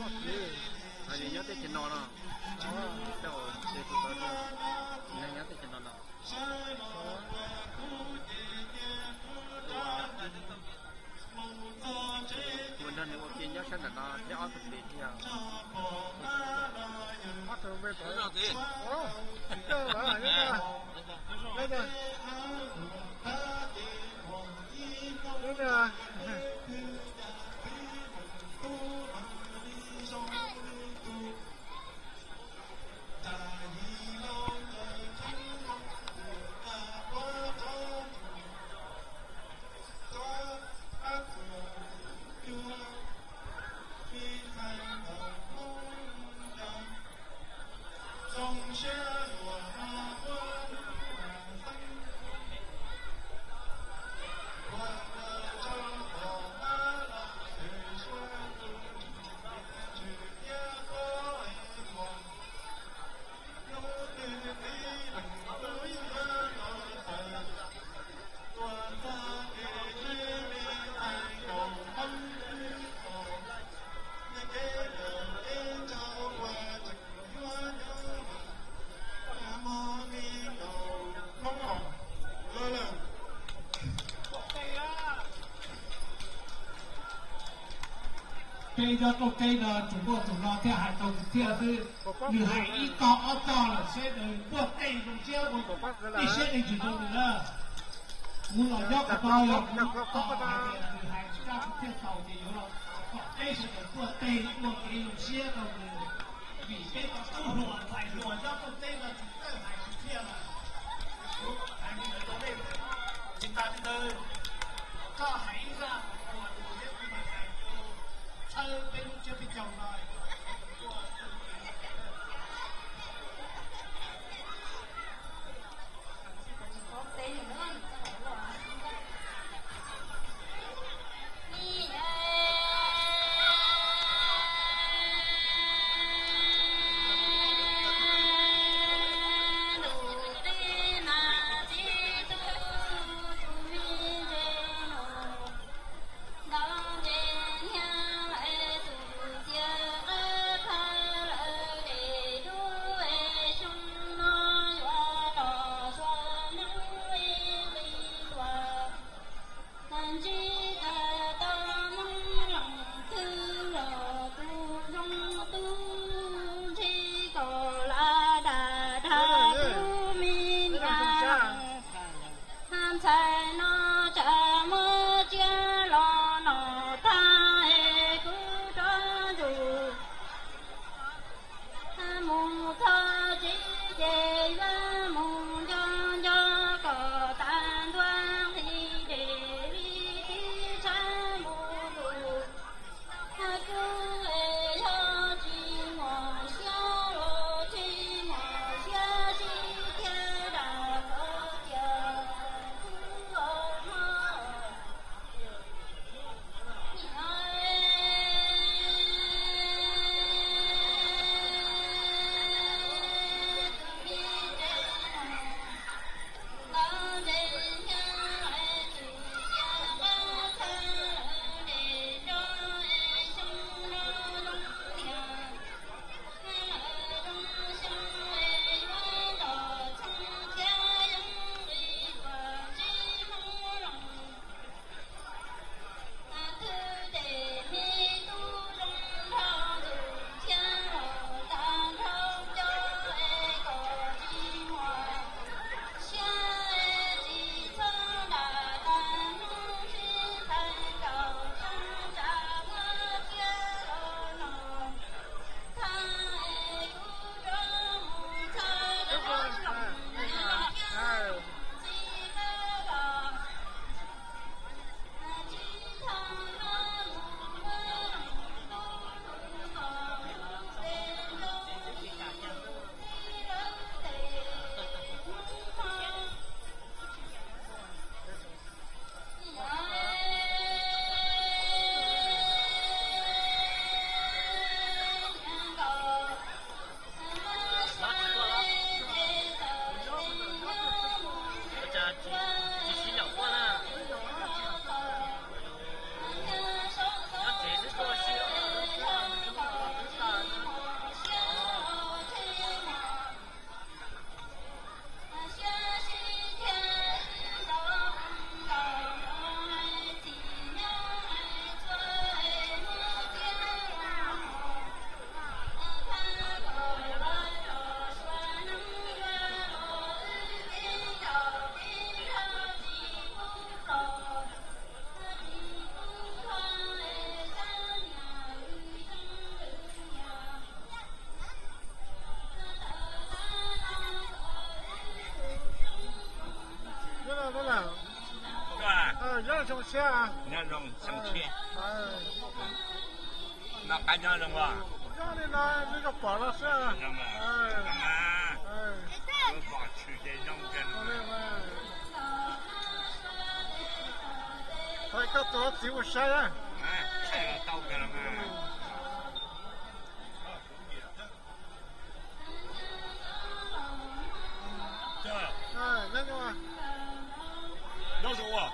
Nws nyob teb chaws no no. Nws nyob teb chaws no no. Kuv nrog nws ua ke nyob sab ntawm no thiab ob tug pem thiab. Peb nyob rooj teb no tsuas muaj tus no thiaj hais tau tiag xwb. Nws hais ib tog ob tog lawm seb nws npuaj tej zoo siab ua ib siab leej twg rau nws na. Kuv los nyob qhov no yog kuv tau hais tias nws hais tsis tau kuv thiaj tau ces yuav los kom peb sawv daws npuaj tej ua kev zoo siab rau nws. Vim peb cov tub hluas ntxhais hluas nyob rooj teb no tsis txawj hais kwv txhiaj lawm. Kuv hais li ntawd rau nej, tsis tas li ntawd, koj hais ib zaj ua tus thiab kuv mam hais tus tshawb peb lub tsiab peb caug no. Nyob zoo siab. Nyob zoo xyoo tshiab. Noj qab nyob zoo os. Nyob li no nej koj pom no xwb. Pom tshwm ces zoo kiag no. Thaum koj tus txiv mus saib na. Tau kiag no. Nyob zoo,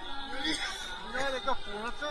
nyob li koj pum no xwb.